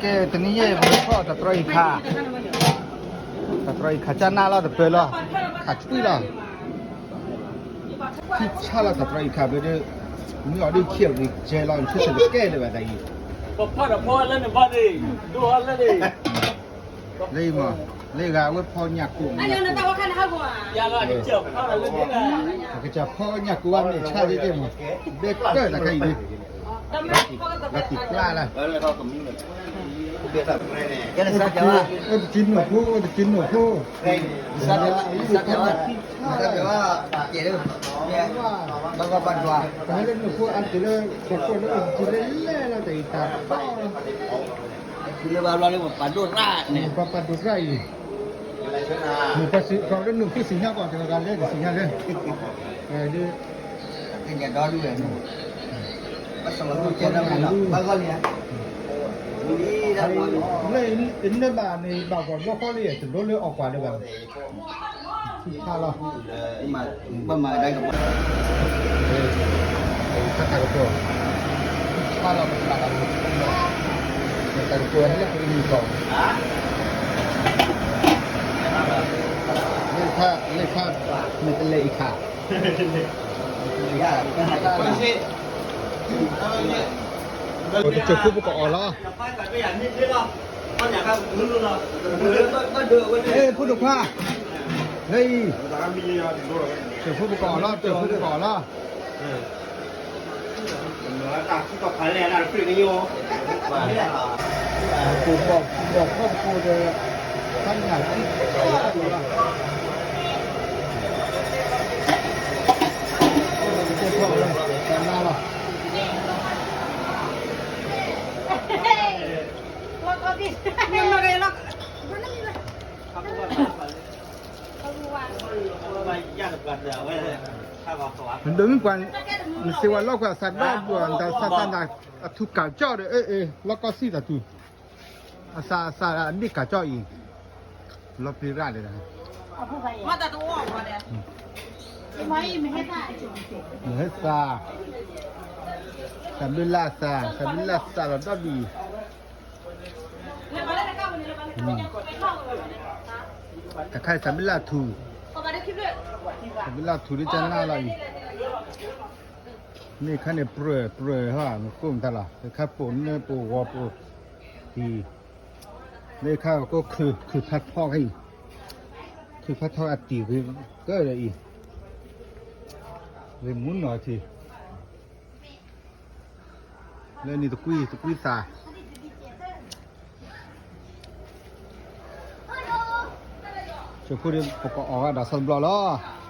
တနံၤညါပကဖီၣ်တၢ်တြီအံၤခါ, တၢ်တြီအံၤခါကၢ်နၢ်လီၤတပၢၤလီၤ, ခးဆှံလီၤ, ထံဆါလီၤတၢ်တြီအံၤခါဘၣ်ဒီး, မ့ၢ်အီၤဒ်ခံအီၤကကဲလီၤ ဆၢထၢၣ်တကဲလၢၤဘၣ်တၢ်အံၤ, လၢအံၤမး, လၢဂၤအဝဲဖီညၣ်ကိၣ်မး, အကစၢ်ဖီညၣ်ကိၣ်ဘၣ်မ့ၢ်ဆါကဲကဲမး, ဘဲကၢၣ်တၢ်ခါအံၤန့ၣ် အိၣ်တက့ၤနီၢ်ဖိ, အိၣ်တက့ၤနီၢ်ဖိ, ပဟဲလၢနီၢ်ဖိအါတက့ၢ်လၢ ကီၢ်ကီၢ်လၢအိၣ်တက့ၤလၢလဲၣ်လီၤတၢ်အံၤတၢ်ပီ, ပှၤပာ်ဒိၣ်ရၣ်အံၤ, ပှၤစံးကီးလၢနုာ်ဖုစံၣ်ညါပှၤတဂၤဂၤလဲၣ် ကစံၣ်ညါလဲၣ်, ဒ် လၢအံၤန့ၣ်ဘၣ်န့ၣ် ဘၣ်ဂီၢ်ဘျီဃီလံ တလိၣ်လၢအီၣ်ကွၢ်လၢၤဘၣ်, ထံဆါလီၤ, တၢ်ကတိၤ, ထံဆါလီၤ ပတၢ်ကတိၤ, တၢ်ကတိၤလၢပကမံၤကီး, လၢခါ, လၢခါ, မ့ၢ်တလဲၤအံၤခါ ပကစၢၢ်ဖိပကအီၣ်လီၤ, ဖိဒိၣ်ခွါ, လၢအံၤ, စၢၢ်ဖိပကအီၣ်လီၤ စၢၢ်ဖိပကအီၣ်လီၤ, ပဘီၣ်ခီၣ်ပကိးဒီး, ဖးညၣ်ခံလီၤ, ကဲထီၣ်ဝဲ, ကနၣ်လီၤ. ဒိးမံပှၤ, နစ့ဝါလီၢ်ကွၢ်အသးဒၣ်ဒိၣ် တၢ်သးတၢ်နၤ, အထူးကၢ်ကၠီၣ်ဒီး အ့ၣ်အ့ၣ် လီၢ်ကီၢ်စံၣ်တၢ်ထူး, အသးအသးအဒ့ၣ်ကၢ်ကၠီၣ်အံၤ, လီၤပျံၤရၣ်ဒီး, မဟဲသး, သးဘျုးလၢသး, သးဘျုးလၢသးလီၤဒီဒူၣ်အံၤ, တခါအံၤသးဘျုးလၢထူ, သးဘျုးလၢထူဒ်ကနၣ်လီၤအံၤ, မ့ၢ်ခါန့ၣ်ပြၢၤပြၢၤဟီ မ့ၢ်ကိၣ်မတၤလီၤ တခါပိာ်နၢပိာ်ဂီၤပိာ်တံၢ်, လၢခါကီးခုၣ်ခုၣ်ဖးထီအံၤ, ခုၣ်ဖးထီအတံၢ်ဂ့ၤကၢၢ်ဒီးအံၤ, ဂ့ၤမူနီၢ်ထံၣ် လၢန့ၣ်တကွံတကွံသး, စၢၢ်ဖိဒီးပကအီၣ်ဝဲဒီးဆီတဘျီလီၤ.